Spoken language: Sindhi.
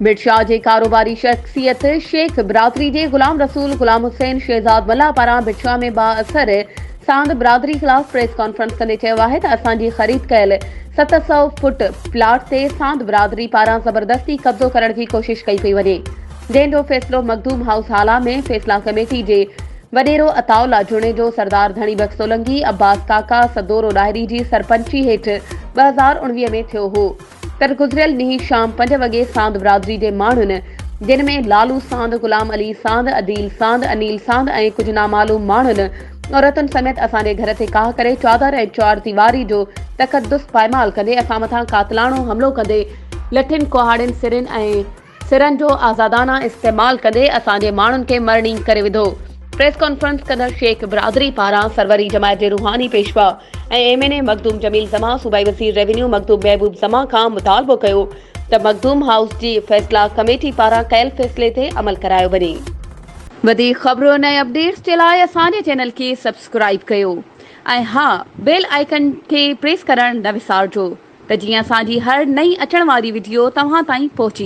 ڀٽ شاهه جي ڪاروباري شخصيت شيخ برادري جي غلام رسول غلام حسين شهزاد ملاح پاران ڀٽ شاهه ۾ بااثر ساند برادري خلاف پريس ڪانفرنس ڪندي چيو آهي ته اسان جي خريد ڪيل 700 فوٽ پلاٽ تي ساند برادري پاران زبردستي قبضو ڪرڻ جي ڪوشش ڪئي پئي وڃي جنهن جو فيصلو مخدوم هائوس هالا ۾ فيصلا ڪميٽي جي وڏيرو عطاء الله جوڻيجو، سردار ڌڻي بخش سولنگي، عباس ڪاڪا، سدورو ڏاهري جي سرپنچي هيٺ 2019 ۾ ٿيو هو ته گذريل ڏينهن شام پنج وڳي ساند برادري جي ماڻهن جن ۾ لالو ساند، غلام علي ساند، عديل ساند، انيل ساند ۽ ڪجهه نامعلوم ماڻهن عورتن سميت اسان جي گهر تي ڪاهه ڪري چادر ۽ چار ديواري جو تقدس پائمال ڪندي اسان مٿان قاتلاڻو حملو ڪندي لٺين، ڪهاڙين، سرين ۽ سرن جو آزادانه استعمال ڪندي اسان جي ماڻهن کي مرڻي ڪري وڌو. پريس ڪانفرنس ڪندڙ شيخ برادري پاران سروري جماعت جي روحاني پيشوا ۽ M N A Makhdoom Jamil Zaman, صوبائي وزير ريونيو مخدوم محبوب زمان کان مطالبو ڪيو ته مخدوم هائوس جي فيصلا ڪميٽي پاران ڪيل فيصلي تي عمل ڪرايو وڃي. وڌيڪ خبرن ۽ اپڊيٽس جي لاء اسان جي چينل کي سبسڪرائيب ڪيو ۽ ها بيل آئيڪن کي پريس ڪرڻ نه وسارجو. ته جيئن اسان جي هر نئين اچڻ واري وڊيو توهان تائين پهچي.